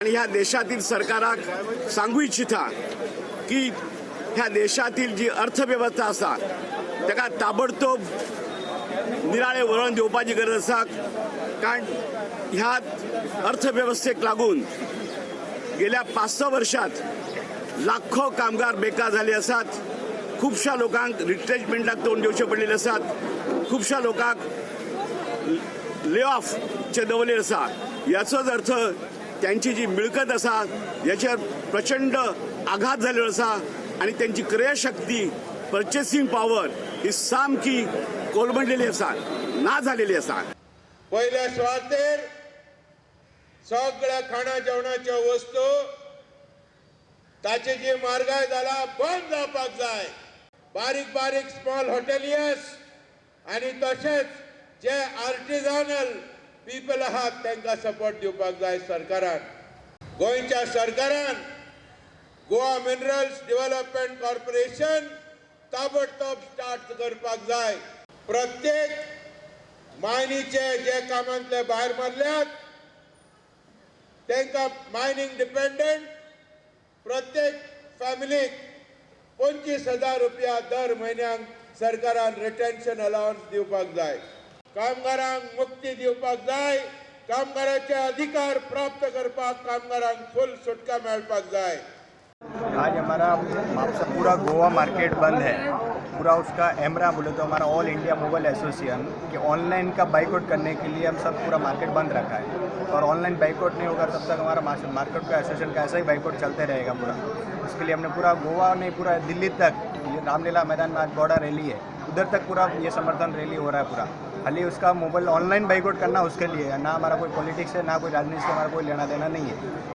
आणि ह्या देशातील सरकाराक सांगू इच्छिता की ह्या देशातील जी अर्थवेवस्था आसा ताका ताबडतोब निराळे वळण दिवपाची गरज आसा, कारण ह्या अर्थवेवस्थेक लागून गेल्या 5-6 वर्षात लाखो कामगार बेकार झाले आसात. खुबश्या लोकांक रिट्रेंचमेंटाक तोंड दिवचें पडलेलें आसात. खुबश्या लोकांक ले ऑफचे दवरलेले आसा. याचोच अर्थ त्यांची जी मिळकत आसा याचेर प्रचंड आघात जाल्लो आसा आनी त्यांची क्रयशक्ती, पर्चेसिंग पावर ही सामकी कोलमडलेली आसा, ना झालेली आसा. पयल्या सुवातेर सगळ्या खाणा जेवणाच्यो वस्तू ताची जी म्हारगाय जाला बंद जावपाक जाय. बारीक बारीक स्मॉल हॉटेलियर्स आनी तशेंच जे आर्टिजानल पीपल आहात तांकां सपोर्ट दिवपाक जाय सरकारान. गोंयच्या सरकारान गोवा मिनरल्स डेव्हलपमेंट कॉर्पोरेशन ताबडतोब स्टार्ट करपाक जाय. प्रत्येक मायनीचे जे कामांतले भायर मारल्यात तांकां मायनींग डिपेंडंट प्रत्येक फॅमिलीक 25,000 रुपया दर म्हयन्याक सरकारान रिटेन्शन अलावन्स दिवपाक जाय. कामगारांक मुक्ती दिवपाक जाय. कामगाराचे अधिकार प्राप्त करपाक कामगारांक फुल सुटका मेळपाक जाय. आज हमारा म्हापसा पूरा गोवा मार्केट बंद है. पूरा उसका एमरा बोले तो हमारा ऑल इंडिया मोबाइल एसोसिएशन कि ऑनलाइन का बाइकआउट करने के लिए हम सब पूरा मार्केट बंद रखा है और ऑनलाइन बाइकआउट नहीं होगा तब तक हमारा मार्केट का एसोसिएशन का ऐसा ही बाइकआउट चलते रहेगा पूरा. उसके लिए हमने पूरा गोवा नहीं, पूरा दिल्ली तक, ये रामलीला मैदान में आज बड़ा रैली है, उधर तक पूरा ये समर्थन रैली हो रहा है पूरा. खाली उसका मोबाइल ऑनलाइन बाइकआउट करना उसके लिए है ना. हमारा कोई पॉलिटिक्स है ना, कोई राजनीति से हमारा कोई लेना देना नहीं है.